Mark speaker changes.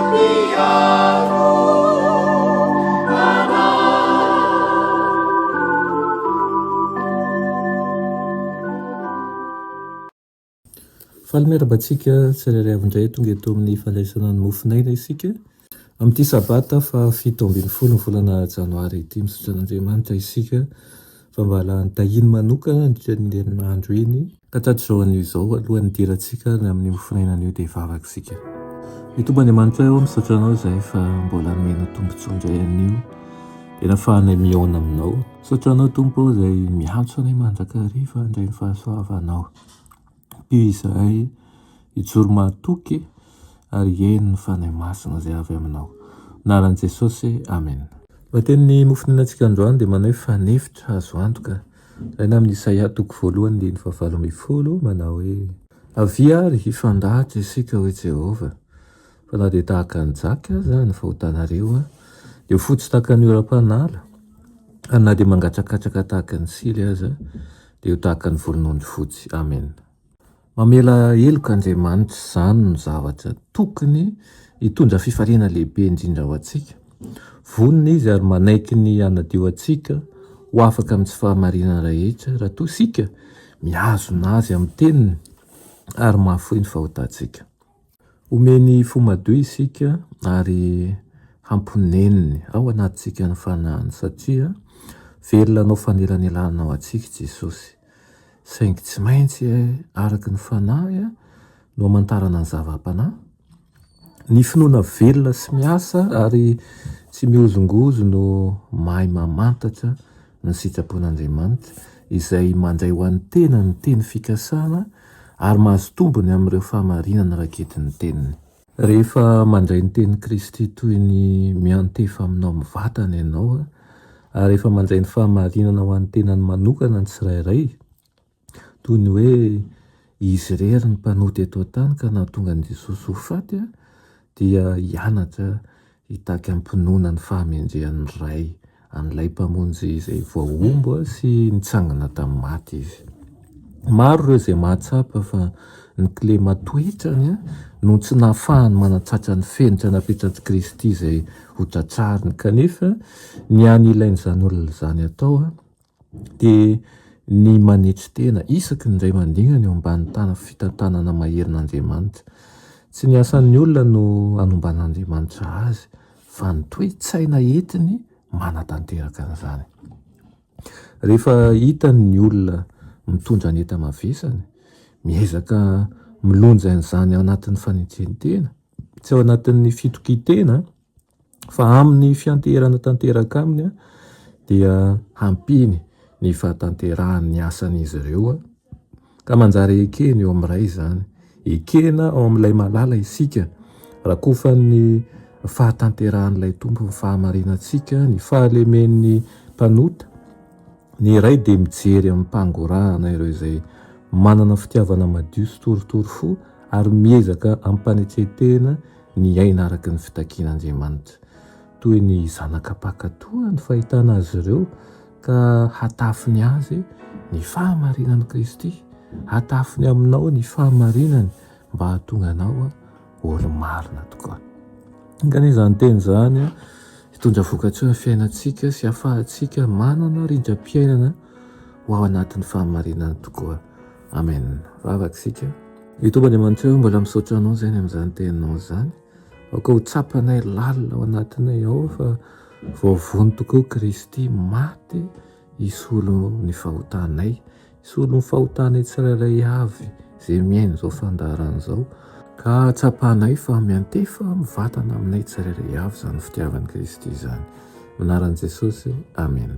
Speaker 1: Mpiaro anay.
Speaker 2: Faly miarahaba antsika tsirairay avy indray tonga eto amin'ny fandraisana ny mofon'aina isika. Amin'ity sabata faha 17 ny volana janoary ity, misaotra an'Andriamanitra isika fa mba nitahiany manokana nandritra ny herinandro iny. Ka tratrizao anio izao, alohan'ny hidirantsika ny amin'ny mofon'aina anio dia hivavaka isika. Ny Tompo Andriamanitra ô, misaotra Anao izahay fa mbola nomenao tombontsoa indray anio dia nafahanay mihaona Aminao. Misaotra Anao Tompo ô izay miantso anay mandrakariva handray ny fahasoavanao. Ampio izahay hijoro mahatoky ary hihaino ny Fanahy Masina izay avy Aminao. Anaran'i Jesosy, Amena. Lohatenin'ny mofoninantsika androany dia manao hoe fanefitra azo antoka. Ilaina amin'ny Isaia toko voalohany andininy fahavalo ambinifolo manao hoe. Avia ary hifandahatra isika, hoy Jehovah, fa na dia tahaka ny jaky aza ny fahotanareo, dia ho fotsy tahaka ny oram-panala, ary na dia mangatsakatsaka tahaka ny sily aza, dia ho tahaka ny volon'ondry fotsy. Amena. Mamela heloka Andriamanitra, izany no zavatra tokony hitondra fifaliana lehibe indrindra ho antsika. Vonona Izy ary manaiky ny hanadio antsika ho afaka amin'ny tsy fahamarinana rehetra raha toa isika mihazona Azy amin'ny Teniny ary mahafoy ny fahotantsika. Omeny fo madio isika ary hamponeniny ao anatintsika ny Fanahiny satria velona hanao fanelanelanana ho antsika i Jesosy. Saingy tsy maintsy araka ny Fanahy no hamantarana ny zava-panahy. Ny finoana velona sy miasa ary tsy mihozongozo no mahay mamantatra ny sitrapon'Andriamanitra, izay mandray ho an'ny tenany ny teny fikasana ary mahazo tombony amin'ireo fahamarinana raketin'ny teniny. Rehefa mandray ny tenin'i Kristy toy ny miantefa aminao mivantana ianao, ary rehefa mandray ny fahamarinana ho an'ny tenany manokana ny tsirairay, toy ny hoe izy irery ny mpanota eto an-tany ka nahatonga an'i Jesosy ho faty, dia hianatra hitaky am-pinoana ny fahamendrehan'ny Ray an'ilay Mpamonjy izay voahombo sy nitsangana tamin'ny maty izy. Maro ireo izay mahatsapa fa ny kilema toetrany no tsy nahafahany manatratra ny fenitra napetrak'i Kristy izay hotratrariny, kanefa ny hany ilain'izany olona izany atao dia ny manetry tena isaky ny indray mandingana eo ambany tana fitantanana maherin'Andriamanitra. Tsy ny asan'ny olona no anomban'Andriamanitra azy fa ny toe-tsaina entiny manatanteraka an'izany. Rehefa hitany ny olona mitondra ny enta-mavesany, miezaka milonjy an'izany ao anatin'ny fanetren-tena, tsy ao anatin'ny fitokian-tena, fa amin'ny fianteherana tanteraka aminy dia hampiany ny fahatanterahan'ny asan'izy ireo ka manjary ekeny eo amin'ny Ray izany. Ekena ao amin'ilay malala isika, rakofan'ny fahatanterahan'ilay Tompo ny fahamarinantsika, ny fahalemen'ny mpanota. Ny Ray dia mijery amim-pangorahana ireo izay manana fitiavana madio sy torotoro fo ary miezaka amim-panetren-tena Niaina araka ny fitakian'Andriamanitra, toy ny zanaka mpankatò ny fahitana azy ireo, ka hatafiny azy ny fahamarinan'i Kristy, hatafiny aminao ny fahamarinany mba hahatonga anao ho olo-marina tokoa. Enga anie izany teny izany hitondra vokatsoa ny fiainantsika sy hahafahantsika manana rindram-piainana ho ao anatin'ny fahamarinana tokoa. Amen. Vavaka isika. Ny Tompo Andriamanitra ô, mbola misaotra Anao izay ny amin'izany teninao izany. Aoka ho tsapanay lalina ao anatinay ao fa voavono tokoa Kristy maty hisolo ny fahotanay, hisolo ny fahotanay tsirairay avy izay mihaino izao fandaharana izao, ka tsapanay fa miantefa mivantana aminay tsirairay avy izany fitiavan'i Kristy izany. Amin'ny anaran'i Jesosy, Amena.